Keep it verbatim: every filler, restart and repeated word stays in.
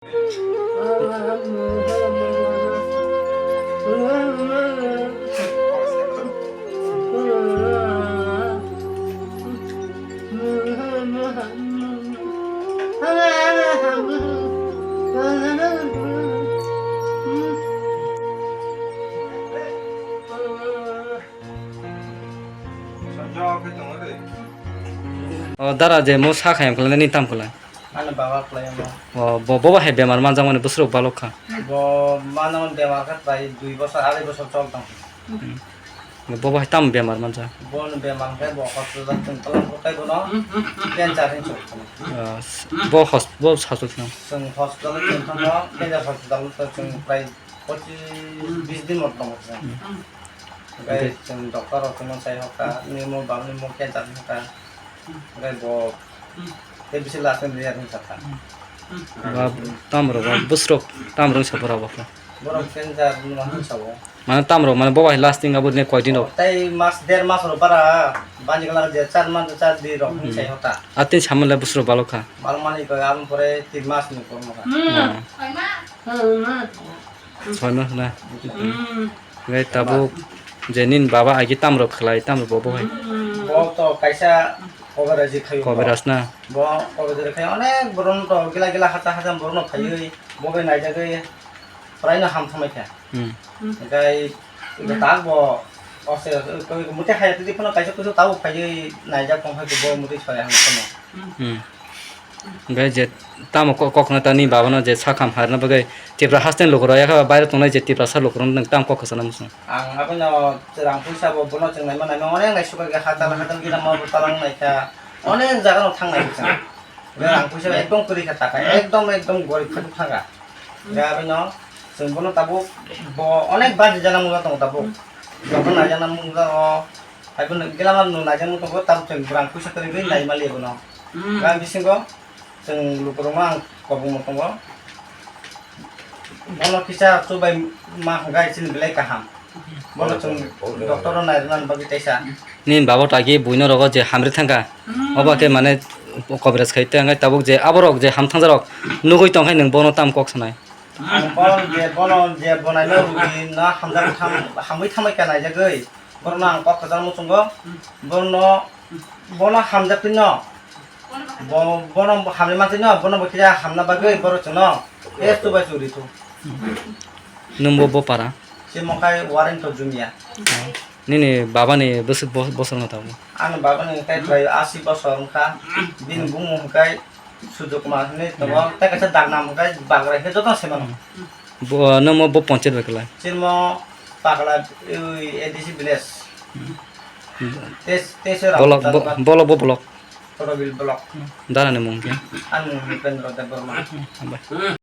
O dara je mo sa khayam khlai nini tam khlai. Ani baba khlai mo. O bo, bo hai bemar manjak mani bwswk balok kha. Bo manjak mani bemar khe prai dui bosor, arai bosor chol tong. Hmm. Bo bo hai tam bemar manjak. Bo ni bemar khe bo hospital chwng tlang khe bono cancer hin chwng. O, s-, bo hos-, bo hospital thang. Chwng hospital chwng thang cancer hospital chwng prai pochis bis din motno motno. Hmm. Hwnkhe chwng doctor rok chwngno sai hoka, nini mo baba ni mo cancer wngkha. Hwnkhe bo tei bisi last ni riyar wngkha. Ba, tam rok ba, bwswk tam rok wngsa borok bo khe. Borok cancer ni ma wngsa bo. Mane tam rok, mane bo bai lasting abo ni koi din rok? Tei mas, der mas rok bara, banjik la je char mas, char di rok wng sai hoka. A tin saman le bwswk balok kha? Balok mani koi, aboni pore tin mas ni kormo kha. Hmm. Soi mas na. Hmm. Hwnkhe tabuk je nini baba agi tam rok khlai, tam rok bo bo hai. Bo to kaisa koberaji khayo. Koberas na. Bo koberaji khayo, onek borok no to gila gila hacha hacha borok no phaiwi, bo bai naijagwi prai no ham thangbai kha. Hmm. Hwnkhe tak bo ose, mutai haya tidi phano kaisa kusu tabuk phaiwi naijak tong hai bo mutai soi ham thangma. Hmm. Hwnkhe je tamo kok, kokna ta ni baba no je sakham harna bagwi Tipra haste ni lukurok yakha baire tongnai je Tiprasa lukurok nwng tamo kok kwchana muchung? Ang abono rang puisa bo bono chwng naima naima onek naisukha khe hatal hatal gila ma bo talang naikha, onek jaga no thang naikha chwng. Rang puisa ekdom kwrwi kha taka, ekdom ekdom gorib kha thanga. Hwnkhe abono chwng bono tabuk bo onek bar rijana mungla tongo tabuk. Jokhon naijana mungla o, hai bono gila ma nwng naijana mung tongo tabuk chwng rang puisa kwrwi naima liya bono. Rang bisingo Chwng lukurokno ang kobongma tongo. Bono kisa chubai ma hwnkhe chini belai kaham. Bono chwng doctor-o nairwknani bagwi teisa. Nini baba to agi buino rogo je hamri thangkha. Obo khe mane kobraj khai tei hwnkhe tabuk je aborok je hamthangjarok nugwi tongkhe nwng bono tamo kok sanai? Ang bono je, bono je bonaino rwgwi no hamjak tham-, hamwi thamwi kha naijagwi. Borokno ang kok kwchangma chwngo. Borokno, bono hamjakgwino. Bo, bono hamni mantwino, bono bo kisa hamna bagwi borok chwngno tei chubai churi thu. Nwng bo, bo para? Chimo khai Warento Jumia. Nini baba ni bwswk bo-, bosor no tabuk? Ani baba ni kai prai asi bosor wngkha. Bini bumung hwnkhe Sujuk Kumar hinwi tongo. Tei kaisa Dagnam hwnkhe Bagrai khe joto se mano. Bo, nwng mo bo ponchayat bai kwlai? Chimo Pakla, ui, A D C village. Tes-, Tesera Bolok, bo-, Mukdalbari. Bolok bo bolok. Kotobil block. Dara ni mung khe? Ani mung Nupendra Debbarma. Hambai.